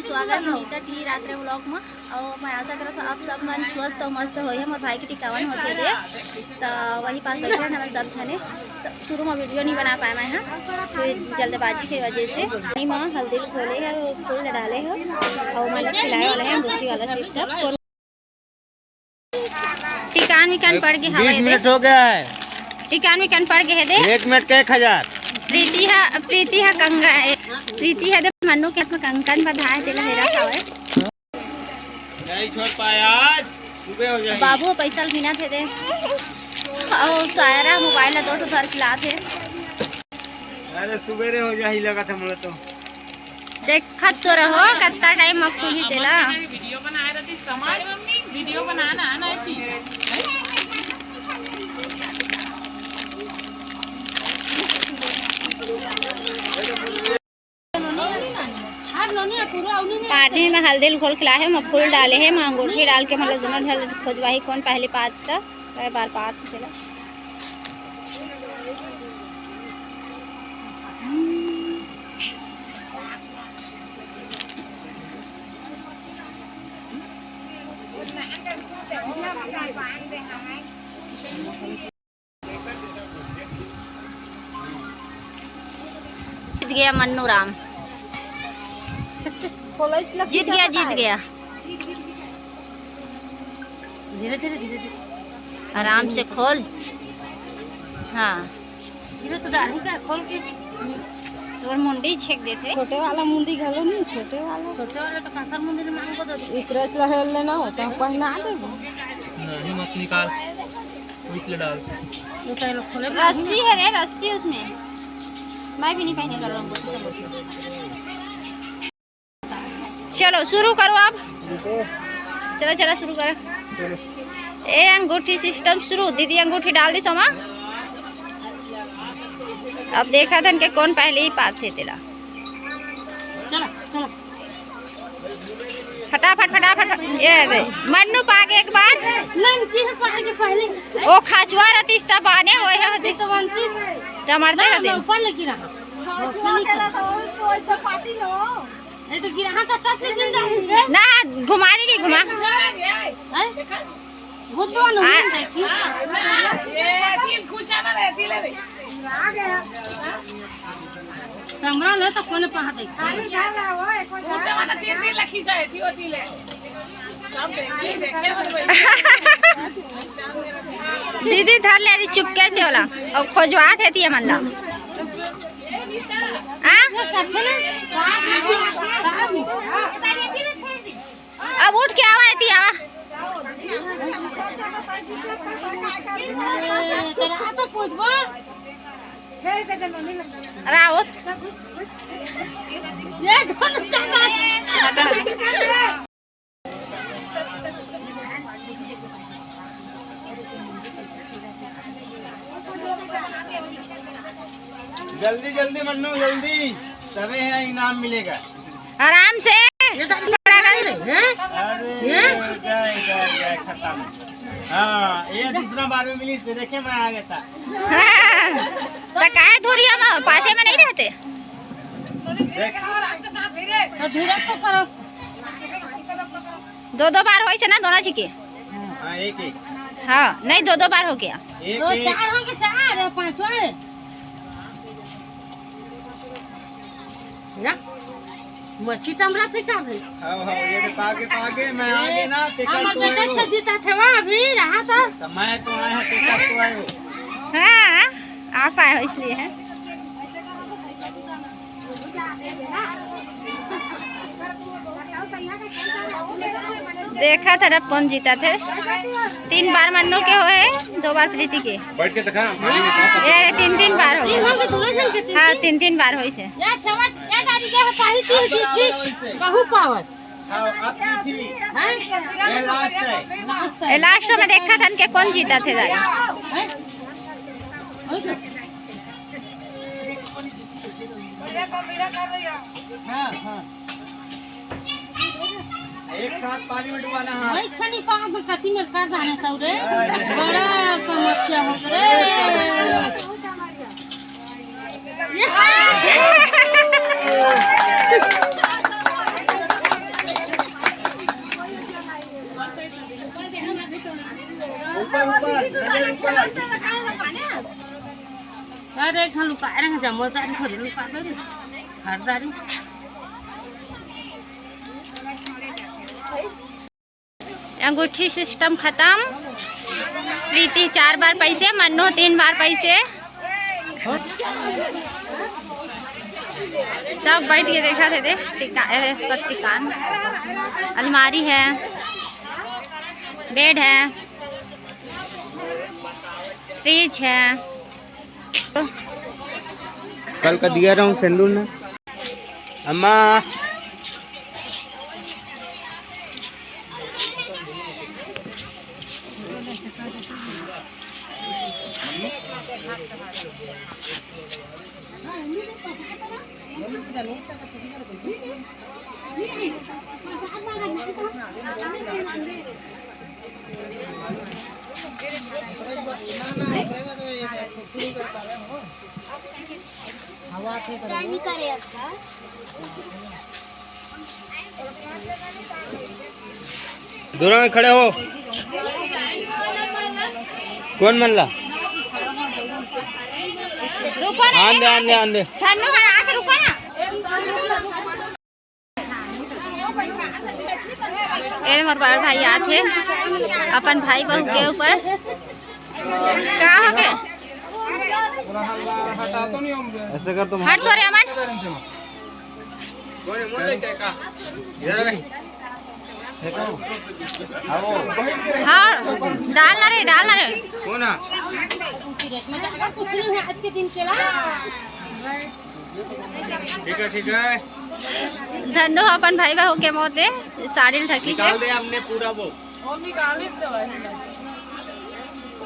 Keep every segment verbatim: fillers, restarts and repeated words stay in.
स्वागत हे नीता टी रात्रे vlog में। और मैं आशा करत हूँ आप सब मन स्वस्थ और मस्त होइहा। मोर भाई के टिकावन होत हे रे, तो वही पास बैठे हन सब झने। तो शुरू में video नहीं बना पाए मैं, हाँ, तो जल्दबाजी के वजह से। नहीं माँ, हल्दी घोले हे, फूल डाले हे और मतलब खिलाए वाला हे अंगूठी वाला system। टिकान विकान पड़ गे हवय बीस दे। मिनट हो गया है। टिकान विकान पड़ गे हे दे। एक मिनट के एक हजार। प्रीति ह, प्रीति ह कंगन, प्रीति ह दे मन्नू के हाथ में कंगन बंधाए, तेला हेरा हवय। नहीं छोड़ पाए आज, सुबह हो जाए। बाबू पैसा ल गिनत हे दे। अउ सायरा मोबाइल ला दो ठो धर के लात हे। अरे सुबेरे हो जाही लगत हे मोला तो। देखत तो रहो कत्ता टाइम में खुलही तेला। वीडियो बनाए रहती समझ, वीडियो बनाना आना है कि पानी में हल्दी ल घोल खिला हे, ओमा फूल डाले हे, ओमा अंगूठी डाल के मतलब दोनों झन खोजवाही कोन पहली पात त, कई बार पात तेला। जीत गया मन्नू राम। जीत गया, जीत गया। धीरे धीरे धीरे धीरे। आराम से खोल। हाँ। धीरे तो डाल का खोल के। तोर मुंडी छेक देथे। छोटे वाला मुंडी घलो नहीं, छोटे वाला। छोटे वाला तो काकर मुंडी में मांग को दे दे। इकरे च लहेल लेना हो, तो पहना देबो। नहीं, मत निकाल। उठ ले डाल। ये तो लोग खोले रस्सी है रे, रस्सी उसमें। मैं भी नहीं पहने कर रहा हूँ। चलो शुरू करो अब। चलो, चलो शुरू करो। ए अंगूठी system शुरू। दीदी अंगूठी डाल दी सोमा। अब देखा थन के कोन पहली पात हे तेला। चलो, चलो। फटाफट, फटाफट, फटाफट। ये दे। मन्नू पागे एक बार। नन की है पागे पहले। ओ खचवा रतिस त बाने होए हे होते। तो बनती। टमाटर ना, दे। मैं ऊपर लेके रहा। ऊपर लेके रहा। ये तो गिरा, हाँ, तो टच से गिर जाएंगे। ना, घुमा दीदी, घुमा। हैं? वो तो आ- नहीं देखी। कैमरा ले तो कोने पा देख। दीदी धर ले रही चुपके से वाला। और खोजवा थे थी मन ला। आ? ये करते ना। अब उठ के आवा, एती आवा। ए, तेरा हाथ पूछबो। राउत। ये दोनों का बात। जल्दी, जल्दी मन्नू, जल्दी, तबे है इनाम मिलेगा। आराम से। ये तो पड़ा गया। हैं? अरे, ये? गए, गए, गए, खत्म। हाँ, ये दूसरा बार में मिली से देखे, मैं आ गया था। हाँ, तो काहे धुरिया में पासे में नहीं रहते? देख। तो धीरे तो करो। दो दो बार होइसे ना दोनों जी के? हाँ, एक एक। हाँ, नहीं, दो दो बार हो गया। एक दो, एक। चार हो गए, चार है, पांचवा है। ना, मच्छी टमरा थे का भाई? हाँ, हाँ, ये तो पागे, पागे, मैं आगे ना, तेकर हमर तो बेटा आयो। अच्छा जीता थे वहाँ अभी रहा था। तो मैं तो आया, तेकर तो आयो। हाँ, आप आए हो इसलिए है। देखा था रब कौन जीता थे। तीन बार मन्नू के होए, दो बार प्रीति के। बैठ के दिखा, पानी में कहाँ सब ये तीन, तीन बार हो गए। तीन हो गए, दोनों जन के तीन, हाँ, तीन। तीन, तीन बार होइसे। या छवा, या गाड़ी के होता ही तीन जीत ही कहूँ पावत। हाँ, अब जीत ही। हाँ? ये लास्ट है। लास्ट है। ए, लास्ट में देखा था इनके कौन जीता थे दादा। हैं? वही तो। हाँ, हाँ। एक साथ पानी में डुबाना है। वही छनी पाँच में कति में कर दाने तौ रे। अरे। बड़ा समस्या हो गया रे। ये। अरे, एक लुकाए रहे, जमो तारी, थोड़ी लुकाबे रे। हर तारी। अंगूठी सिस्टम खत्म। प्रीति चार बार पैसे, मन्नू तीन बार पैसे। सब बैठ के देखा थे, देख, टिका-, अरे, पर टिकान। अलमारी है, बेड है, फ्रिज है। कल का दिया रहूं सिंदूर ने। अम्मा। दूर में खड़े हो। कौन मन ला? रुको ना। आन दे, आन दे, आन दे। ठंडू है, यहाँ से रुको ना। ए मोर बड़ भाई आत हे अपन भाई बहू के ऊपर। का हो गे? ऐसे कर तुम। हट तो रे अमन। हाँ, डाल ना रे, डाल ना रे। कुछ नहीं है आज के दिन के ला। ठीक है, ठीक है। धन्नो अपन भाई बहू के मौत दे, साड़ी ल ढकी से। निकाल दे हमने पूरा वो। वो निकाल ही दे भाई।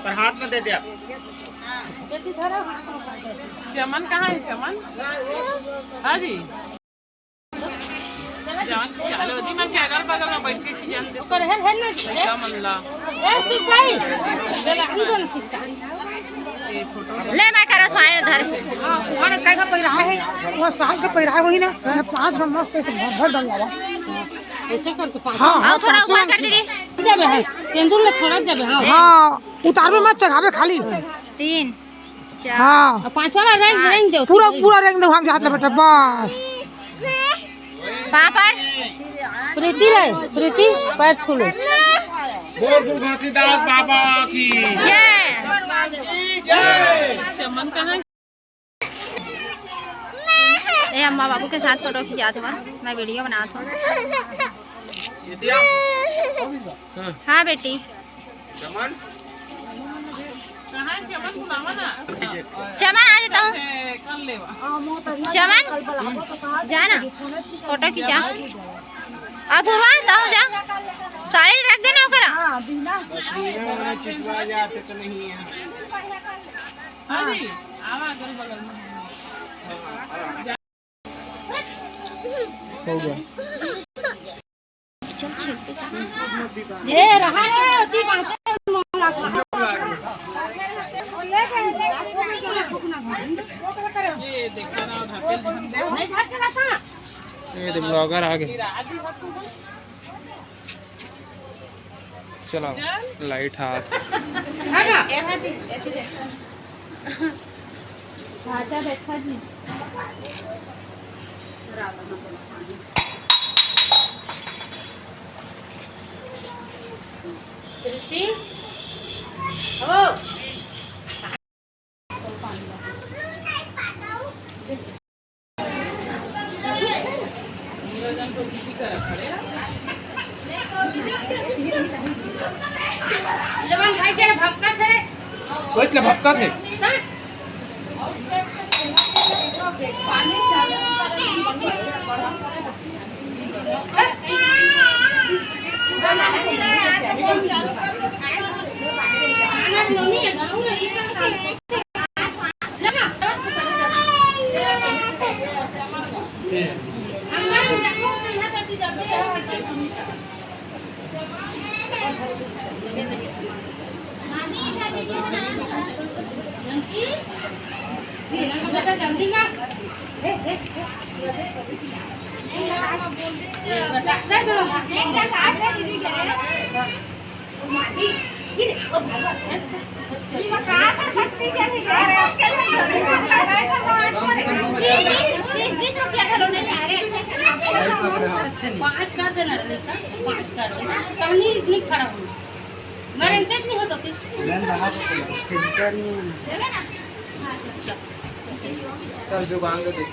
पर हाथ में दे दे आप। चमन कहाँ है, चमन? हाँ जी। जान, चलो जी, मैं क्या अगल बगल में बैठ के खिजान दे। ओकर हेल, हेल ना जी। क्या मन ला? ए, तू भाई। चला, हम दोनों खिंचता। ले, मैं करा स्वाइन धर। हाँ, तुम्हारा कैसा पहिरा है? वो साल का पहिरा है, वही ना। मैं पाँच गो मस्त ऐसे भर, भर डाल लावा। ऐसे कर तो पाँच। हाँ, आओ, हाँ, थोड़ा पाँच ऊपर गो कर दीदी। जाबे है, तेंदुल में थोड़ा जाबे, हाँ। हाँ, उतार में मत चढ़ावे खाली। तीन। हाँ। अब पाँचवा वाला रेंग, रेंग दो। पूरा, पूरा रेंग दो, हम जात ले बेटा, बस। पाँव पर। प्रीति ले, प्रीति, पैर छू लो। बोल गुरु घासीदास बाबा की जय। चमन कहाँ? ए, अम्मा बाबू के साथ फोटो खिंचात हवा, मैं वीडियो बनात हूँ। हाँ बेटी। चमन? कहाँ है चमन? बुलावा ना। चमन, आ जाता हूँ। ए, कर लेवा। चमन, जा ना, फोटो खींचा। अपूर्वा, ताऊ जा, साड़ी रख देना ओकरा। हाँ जी, आवा अगल बगल में। हो गया। ए, रहा रे, ओती बाटे मोला। ये देखा ना, ढाके झंडे। नहीं ढाके रखा। ये दे, ब्लॉगर आ गए। चलाओ, लाइट हाथ। ढाका। ढांचा देखा जी। सृष्टि, हो। जवान भाई के भक्कत है। कोई के भक्कत है। सर। पाँच कर देना रहता, पाँच कर देना। कहनी इतनी खड़ा हूँ, मैं रेंचेज नहीं होता थी। चल, जो मांगे दे।